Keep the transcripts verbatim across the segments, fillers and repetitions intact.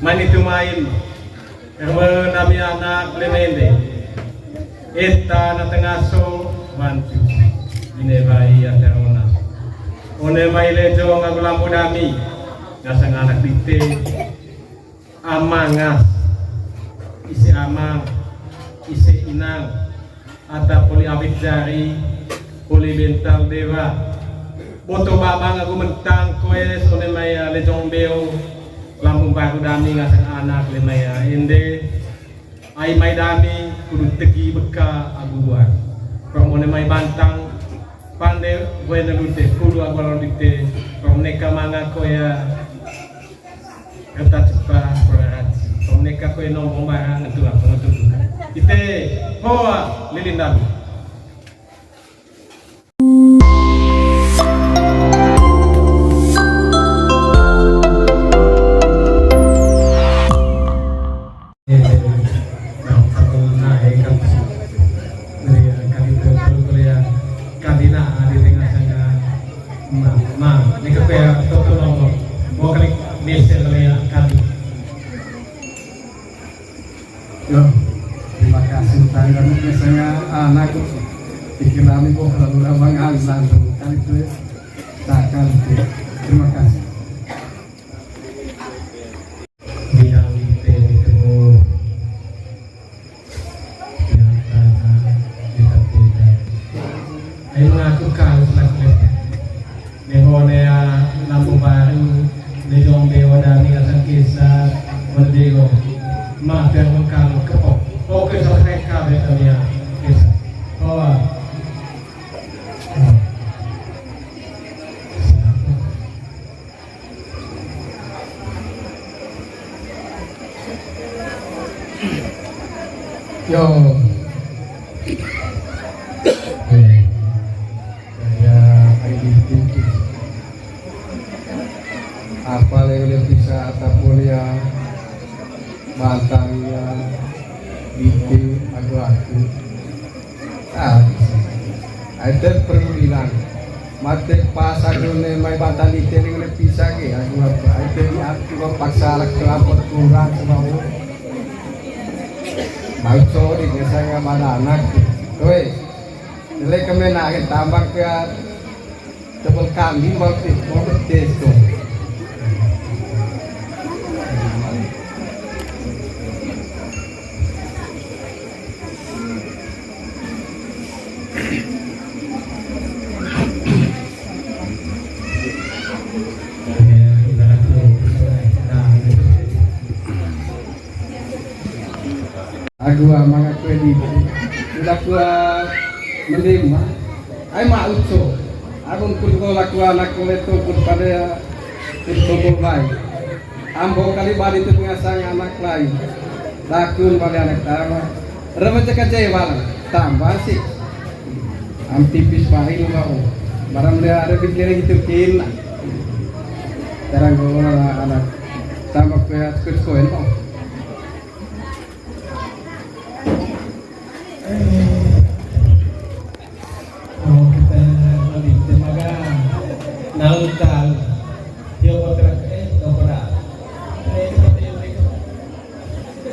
Mani tumain, erme nami anak lemende. Eta na tengaso, wantu. Ine bai atarona. One mai lejong agu lambo dami. Ngasang anak dite. Amangas. Ise amang. Ise inang. Ata poli awit jari, poli bental dewa. Boto babang agu mentang koe sone mai, ah, lejong beo. Lampu baru dami ngasang anak le mai, ah, ende. Ai mai dami kudu tegi beka agu buat. Pamone mai bantang pande gue nelute kudu agu alon dite. Pamone kamanga koe, ah. Kata cepat berarti. Pemeka kue nombong barang itu apa, itu bukan. Ite, hoa, lilin dami. Nah, satu, nah, eh, kan. Jadi, eh, kan itu, betul, betul, ya. Kan, di, nah, di tengah sana. Ma, ma, ini ke pea, toko nomor. Mau klik, bisa kali ya, kali. Yo, terima kasih, tanggal saya anak. Pikir kami, kok, kalau udah bang, ah, langsung kali itu ya. Nah, kali itu. Terima kasih. Bidang ite ditemu. Yang tanah, kita tidak. Ayo mengaku kau selaku. Nehone ya, lampu baru, lejong beo dami asal kesa, berdeo. Ma, biar mengkalu kepok. Oke, selesai kabeh kami ya, kesa. Oh. Yo. Ya, ai diti. Apa le udah bisa atap mulia, batangnya, diti, aduh aku. Ah, itu perlu bilang. Mate pas aku ne mai batan di teling ne pisah ke, aku apa? Itu di aku paksa lek kelapot kurang sebab mau sorry biasanya mana anak. Weh, nilai kemena tambah ke tebel kambing mau tes tuh. Agu amang aku di. Udah tua menerima. Ai ma uco. Aku pun kalau aku anak kulit tuh pun pada pun tubuh baik. Ambo kali bali tu pengasang anak lain. Lakun bali anak tama. Remaja kecewa lah. Tambah sih. Am tipis paling mau. Barang dia ada pikiran gitu kin. Sekarang kalau anak tambah kayak sekut koin mau. Oh, kita lebih temaga. Nau tahu. Dia kontrak, eh, kontrak. Eh, kita tembak.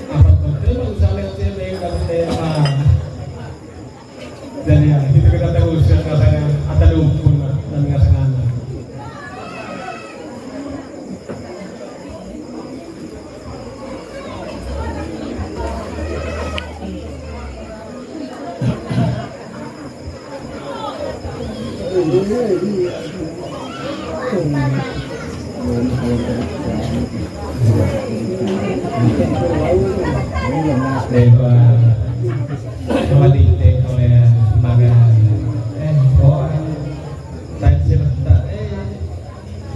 Apa betul bang Saleh tembak, bang tembak? Dan ya, kita, kita terus yang katanya, ada lumpur, dan nggak sengaja.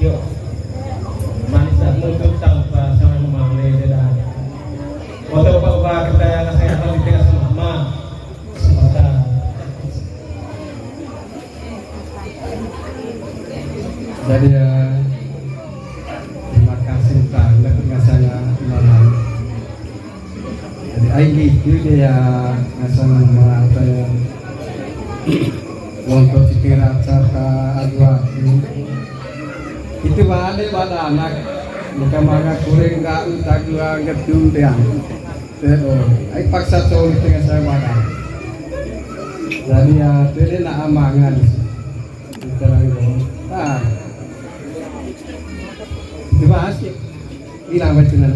Yo, manis aku tuh tanpa sama rumah mulai dia dah. Foto bapak kita yang saya akan di tengah sama ma. Sebentar. Jadi ya, terima kasih Pak. Udah pengasanya malam. Jadi, ai gitu deh ya, asal nama apa ya, untuk pikiran serta aduh aku. Itu balik pada anak. Maka manga kuring ka utak dua getu dia. Teo. Ai paksa coli tengah saya makan. Jadi ya, tele na amangan. Sekarang itu. Ah. Dibahas ya. Hilang baca.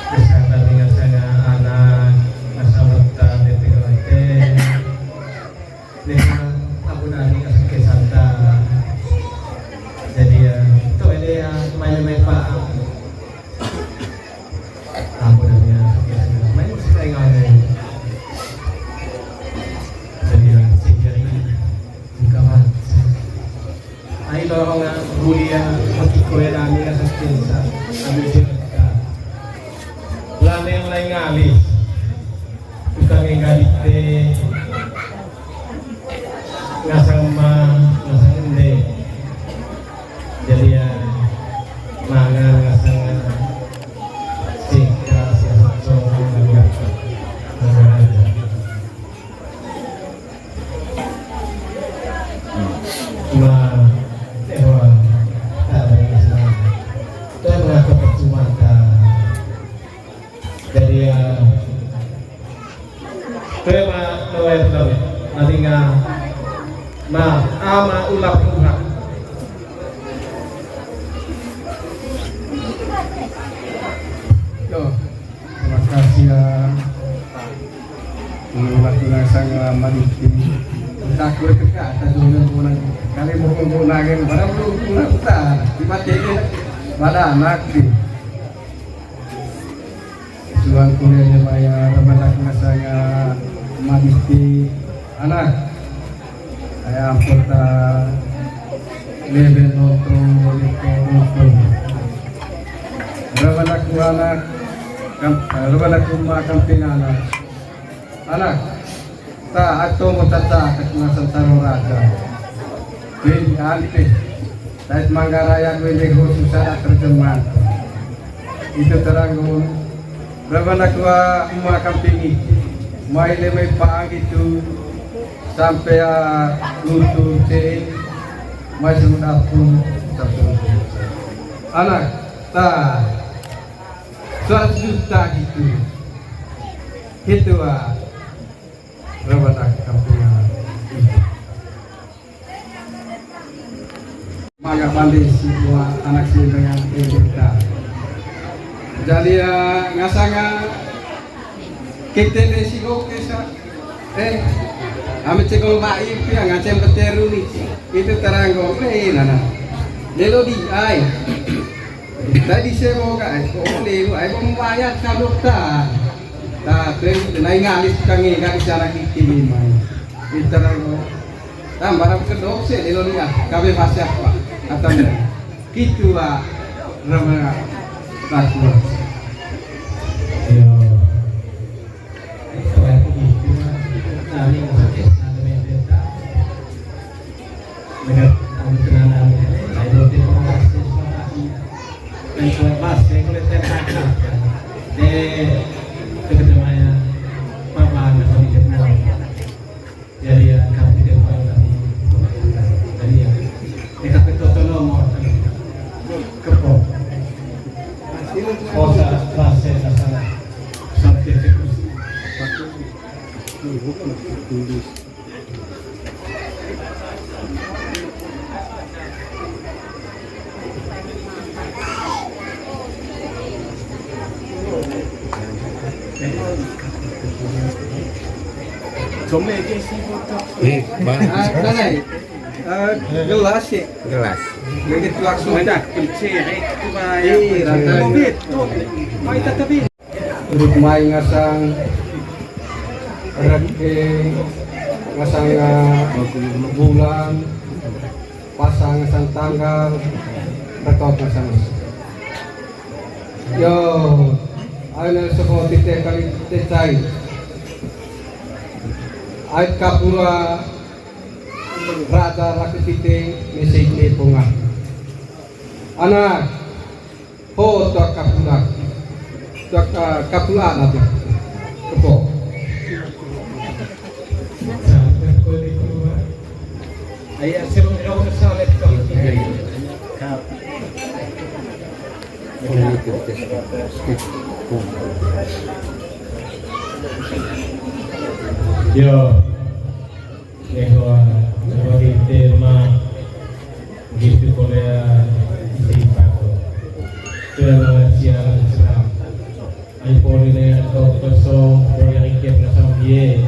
Kesehatan dengan saya anak, masa bertahan di P K W T. Ini kan aku dari kesehatan. Jadi ya, itu ini ya, main-main Pak. Aku dari kesehatan. Main sekali. Jadi ya, sejari buka mata. Ai tolong mulia, mati koe dami rasa cinta, kami cinta. Lane mulai ngalih, tukang yang gadis teh, ngasang ma, ngasang ende. Jadi ya, mangan ngasang sika, sika, sika, sika, sika, sika, sika. Nah, ewa, tak ada masalah. Tuhan mengaku percuma, kan. Jadi, ya, terima doa yang terbaik. Nanti nggak, nah, ama ulap ulap. Yo. Terima kasih ya. Mengulat tunang sang lama di sini. Takut ke atas dulu pulang. Kali mau pulang lagi, barang belum pulang, tak. Tiba-tiba pada anak di. Tuan kuliahnya bayar, pada tunang sang lama di sini. Anak. Aya amputa lebe loto, lebe loto. Raba daku anak, kam-, raba daku ma kamping anak. Anak, ta ato mo tata katungasan taro raja. Weli ante. Tait Manggarai aku ini khusus ada terjemahan. Itu teranggung. Berapa nak dua uma kampingi. Mai le mai pagi tu sampai, ah, lutu ce. Mai semut aku satu. Anak ta seratus juta gitu. Gitu, ah. Berapa nak kampingi. Maga pande si tua anak si dengan kita. Jadi ya ngasanga kita desi oke sa. Eh, ame cekol baik ya ngacem peteru nih. Itu terang kok, eh, nana. Lelo di ai. Tadi saya mau ka, eh, kok lelo ai mau bayar kalau ta. Ta, terus naik ngalis kangi, nggak bisa lagi kini mai. Itu terang kok. Tambah kedok sih, Indonesia. Kabe masih apa? Atau enggak? Gitu, Pak. Nama takut. Yo. Itu aku gitu. Kami masih ada yang beda. Mereka tahu kenangan. Saya roti pernah masih suara. Dan kalau masih, kalau saya tak kenal. Deh, itu namanya Papa, nggak tahu dikenal. Jadi ya, kami tidak tahu tadi. Jadi ya, kita betul tolong mau kepo. Kosa rasa rasa sampai terus. Eh, Bang. Ah, tanai. Eh, gelas sih. Gelas. Begitu langsung. Ada kunci, eh, itu, Bang. Iya, rata. Covid, tuh. Mai tatabi. Urut mai ngasang reke, ngasang, ah, bulan, pasang ngasang tanggal, rekod ngasang. Yo, aina seperti teh kali teh cai. Ait kapura rada laki tite mesei teh punga. Anak, Ho, tua kapula. Tua ka-, kapula na tu. Kepo. Iya, sebelum kita udah salah. Yo, nego, nego di tema gitu, boleh, di pato. Tema siaran Islam. Ai poli ne to peso, poli rikit na sambie.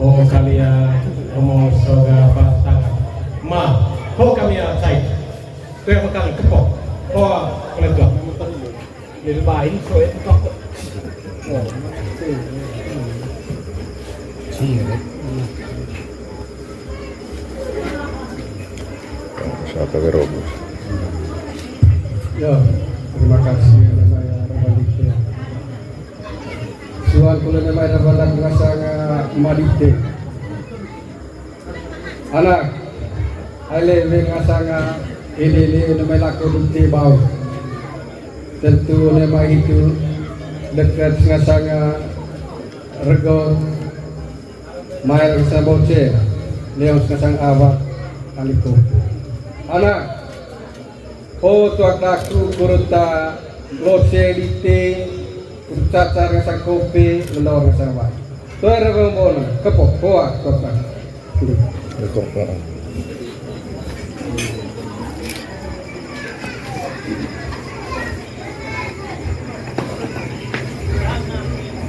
Ho kalia, omo soga patangan. Ma, ho kami a cai. Tuh yang makan kepok. Ho kalian tuh. Lebih baik, so itu kok. Iya, deh. Siapa ke Robo? Ya, terima kasih, namanya Robo Dikte. Suan kula namanya Robo Dikte, ngasanga Madite. Anak, ale we ngasanga, ini, ini, namanya laku Dikte bau. Tentu namanya itu dekat ngasanga rego. Mael ngasang boce, leos ngasang awak, aliko. Anak, ho tuak daku kuruta boce dite, kuruta cacar ngasang kopi, lelor ngasang awak. Tuar rembona, kepok, hoa, tuak daku. Kepok, hoa.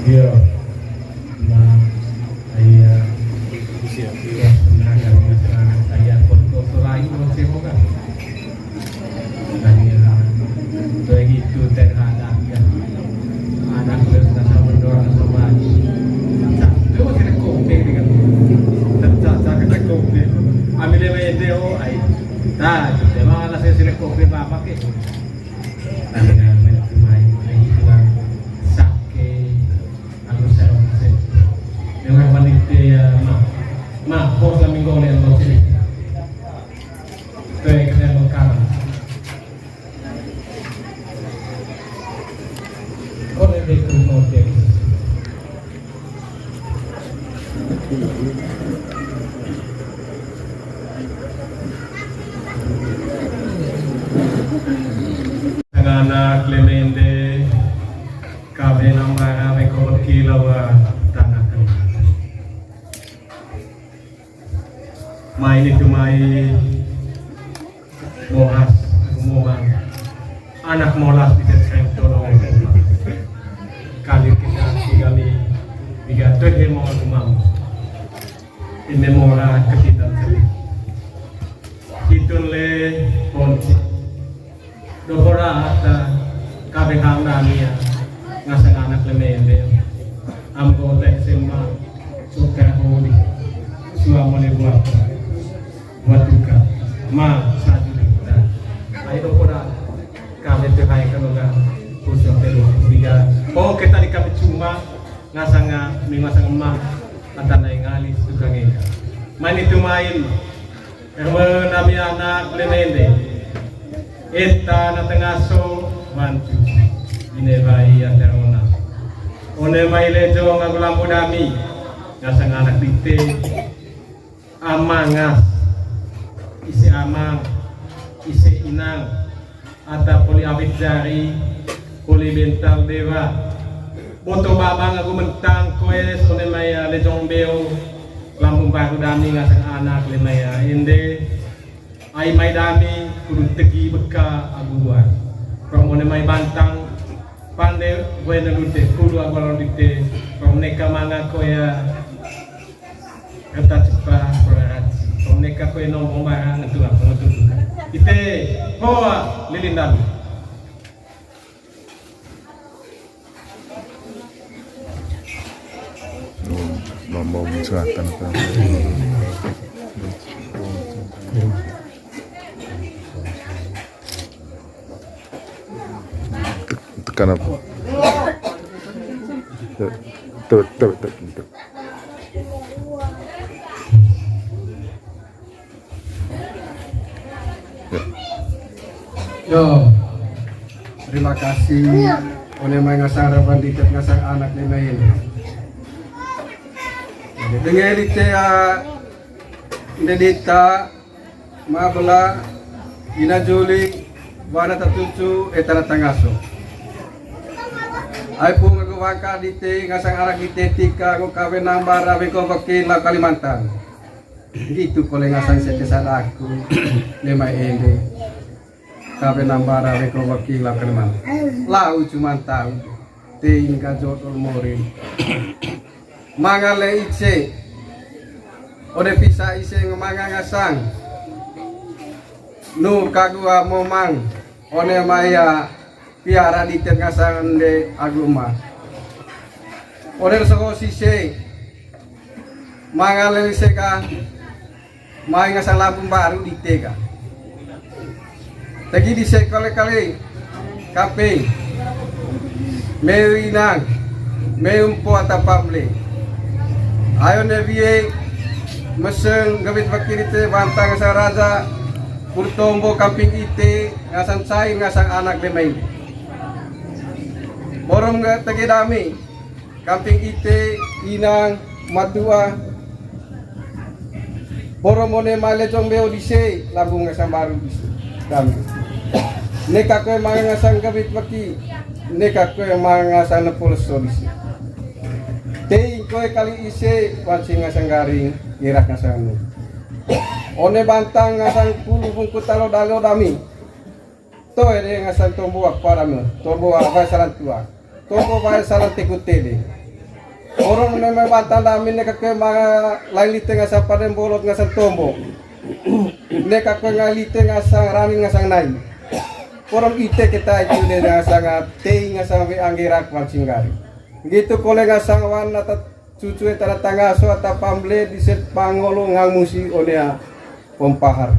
Iya. Nah, iya. Iya, nah, kami sekarang saya foto selain mau semoga. Nah, iya. Begitu terhadap ya. Anak terus nasa mendorong sama. Nah, itu masih ada kopeng dengan. Tercaca kita kopeng. Ambil yang itu, oh, ai. Nah, itu memang anak saya sila kopeng apa ke? Tanda main main main itu lah. Sake, anu serong se. Dengan panitia ma, ma, bos lah minggu oleh yang bos ini. Tuh yang kena mengkalang. Oleh itu mau dia. Anak lemende, kabe nambara meko berkilawa tanah. Mai nitu mai. Mohas, aku mohas. Anak molas di desa yang tolong. Kali kita tiga mi, tiga tuh yang mau aku mau. Ini mora ketidak seri. Hitun le ponci. Dohora ata kabe hang dami ya. Ngasang anak lemende. Ambo tek sema. Suka holi. Suamole buat. Buat duka. Ma, satu juta. Ayo, dohora. Kami tuh hai kalau nggak khusus pelu tiga. Oh, kita di kami cuma ngasanga, mi ngasanga ma. Kata naik ngali suka ngeka. Main itu main. Erwe nami anak lemende. Eta na tengaso mantu. Ine bai aterona. One mai lejo ngagu lambu dami. Ngasanga anak dite. Amangas, ise amang, ise inang, ata poli awit jari, poli bental dewa. Boto babang aku mentang koe sone maya lejong beo, lambung baru dami ngasang anak le maya ende, ai mai dami kudu tegi beka agu luar. Romone mai bantang, pande gue nelute kudu agu alon dite, rom neka manga koe ya. Kata cepat berarti. Kau neka kue nong barang itu apa ngetu. Ite, hoa, lilin dalu. Lombok Selatan. Tekan apa? Tuh, tuh, tuh, tuh, tuh. Yo. Terima kasih. One mai ngasang raban dikit ngasang anak ni main. Dengan dite ya, ini dita Mabela, ina Juli, wana tatucu, eta na tangaso. Ai pung agu wangka dite, ngasang anak dite tika, agu kawe nambara, weko weki, lau Kalimantan. Gitu kole ngasang sete sadaku, lema ende. Kawe nambara, weko weki, lau Kalimantan. Lau cuman tahu. Tei ingka jodol mori. Manga le ise. Ode pisa ise ngemanga ngasang. Nu kagua momang. One maya piara dite ngasang nde agu uma. Ode soho sise. Manga le ise ka. Mai ngasang lambung baru dite ka. Tegi dise kale-kale. Kape. Meu inang. Meu mpo ata pamle. Ayo ne wie meseng gewit weki dite bantang ngasang raja. Pur tombo kamping ite ngasang cai ngasang anak demai. Borom nge tegi dami. Kamping ite, inang, matua. Borom one mai lejong beo dise, lambung ngasang baru dise. Dami. Neka koe manga ngasang gewit weki. Neka koe manga ngasang nepo leso dise. Tei koe kali ise, wancing ngasang garing, irak ngasang anu. One bantang ngasang pulu bungku talo dalo dami. Toe de ngasang tombo apa dame, tombo apa saran tua. Tombo bae saran teku tede. Orang neme bantang dami neka koe manga lain lite ngasang padem bolot ngasang tombo. Neka koe ngai lite ngasang rani ngasang nai. Orang ite kita itu de ngasang tei ngasang we anggerak wan singgari. Gitu kole ngasang wan ata cucu eta na tangaso ata pamble dise pangolo ngang musi onea pompahar.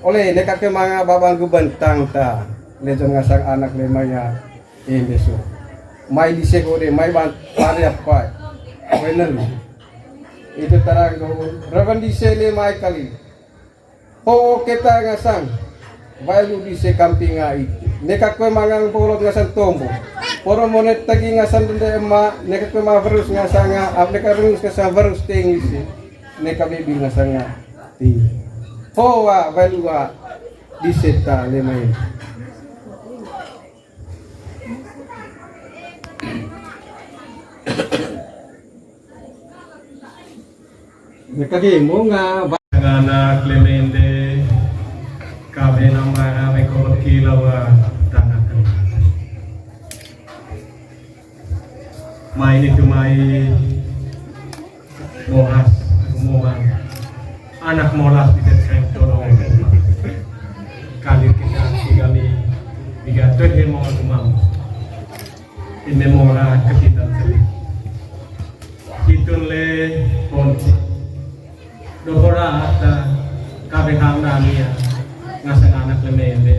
Ole neka koe manga babang gu bentang ta. Lejon ngasang anak lemaya. Embe so. Mai dise kode, mai ban-, pare apa. Wenen. Itu tarang go. Reven dise le mai kali. Ho keta ngasang. Wailu dise kamping ai. Neka koe mangang bolot ngasang tombo. Poro monet tagi ngasang dende ema, neka koe ma verus ngasanga, ap neka verus ngasang verus tengi si. Neka bebi ngasanga. Ti. Ho wa, wailu wa. Dise ta le mai. Neka ge monga ba-, ngana Klemende, kabe nambara meko beki lawa tanah kena. Mai ni tu mai. Molas, aku molas. Anak molas di Betlehem tolong. Kali kita tiga mi, tiga tuh dia mau aku mau. Ini molas kepitan sendiri. Hitun le ponci. Dohora ata kabe hang nani ya. Ngasang anak le mende.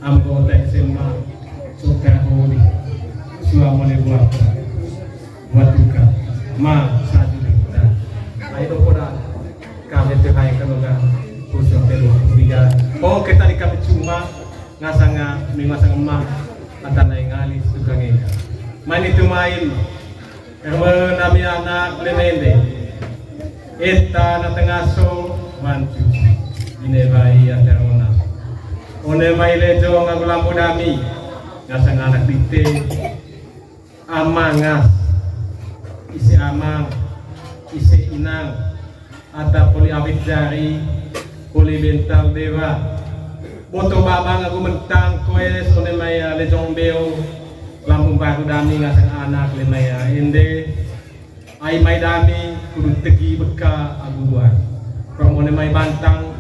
Am ko tek sema. Suka holi. Suamone buat. Watuka, ma, sajuri, ta. Ai dokoda, kami te hai kanoga, khusus telu, tiga. Oh, kita di kami cuma, ngasanga, mi ngasanga ma, ata nai ngali, suka ngeka. Main itu main. Ewe nami anak lemende. Eta na tengaso, mancu. Ine bai aterona. One mai lejo ngagu lambo dami, ngasanga anak dite. Amangas, ise amang, ise inang, ata poli awit jari, poli bental dewa. Boto babang agu mentang koe sone maya lejong beo, lambung baru dami ngasang anak le maya ende, ai mai dami kudu tegi beka agu buat. Pamone mai bantang,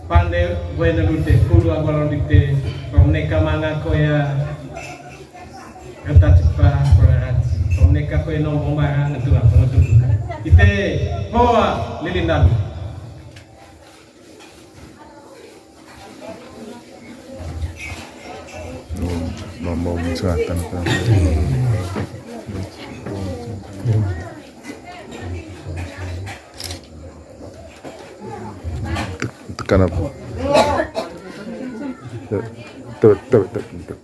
pande gue nelute kudu agu alon dite, pamone kamanga koe ya. Kata cepat berarti. Kau neka kau yang nongkrong barang itu lah, pengetuk bukan. Kita, hoa, lilin dalu. Lombok Selatan kan. Tekan apa? Tuh, tuh, tuh, tuh, tuh.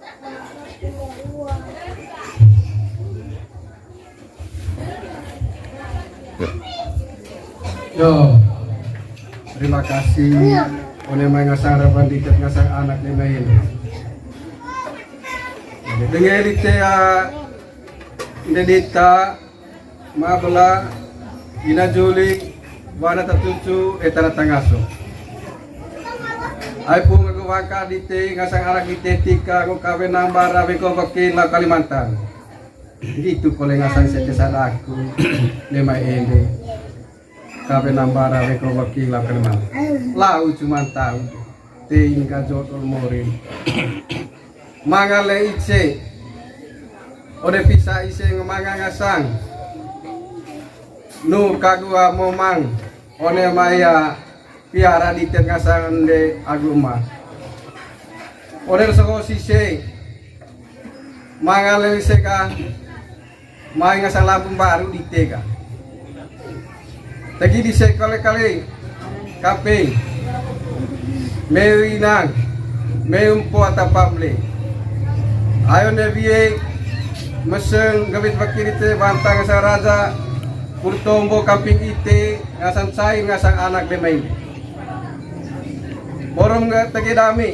Ya. Yo, terima kasih One mai ngasang raban ditet ngasang anak ni main. Denge dite ya, nde dita, mabela, ina julik, wana tatucu, etana tangaso. Ai pung aku waka dite, ngasang anak dite tika, aku kawe nambara, beko baki, lau Kalimantan. Gitu kole ngasang sete sadaku, nema ende. Kabe nambara weko waki lau Kalimantan. Lau cuman tahu. Tingka jodol morin. Mangale ise. Ode pisa ise ngemanga ngasang. Nu kagua momang. One maya piara ditet ngasang nde aguma. Ode soho sise. Mangale ise ka. Mai ngasang lambung baru dite ka. Tegi dise kale-kale. Kaping. Meu inang. Meu mpo ata pamle. Ayo ne wie meseng gawit wakil dite bantang ngasang raja. Purtombo kaping ite ngasang cai ngasang anak de main. Borom nggak tegi dami.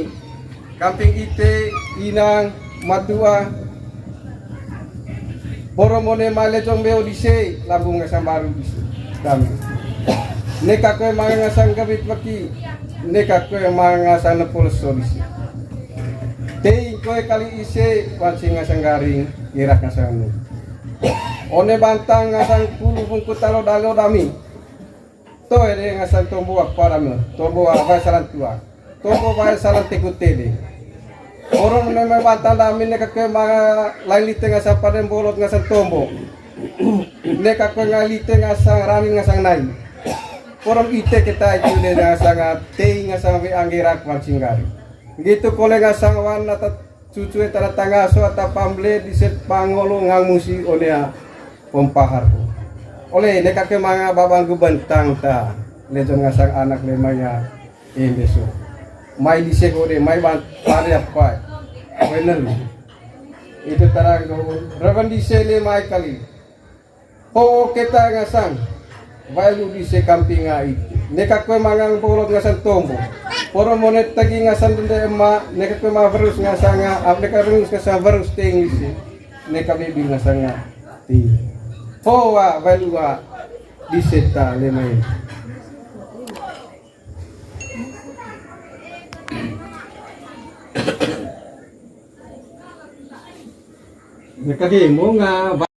Kamping ite, inang, matua. Borom one mai lejong beo dise, lambung ngasang baru dise. Dami. Neka koe manga ngasang gawit waki, neka koe manga ngasang nepo leso dise. Tei koe kali ise, wancing ngasang garing, gerak ngasang nu. One bantang ngasang pulu bungku talo dalo dami. Toe de ngasang tombo apa dame, tombo apa salan tua. Tombo bae salan teku tede. Borom ne mai bantang dami neka koe manga lain lite ngasang pade mbolot ngasang tombo. Neka koe ngai lite ngasang rani ngasang nai. Borom ite keta itu de ngasang tei ngasang we anggerak wan singgari. Gitu kole ngasang wan ata cucu eta datang ngaso ata pamble dise pangolo ngang musi onea pompaharku. Ole neka ke manga babangku bentang ta. Lejon ngasang anak lemanya. Embe so. Mai dise kode, mai ban-, pare apa. Wenel. Itu tarang ko. Raban dise le mai kali. Ho keta ngasang. Wae lu dise kamping ai. Neka kue mangang bolot ngasang tombo. Poro monet tagi ngasang dende ema. Neka kue ma verus ngasang nga. Ap neka verus ngasang verus teng isi. Neka bebil ngasang nga. Ti. Ho wa, wae lu wa. Dise ta le mai. Neka demo nga.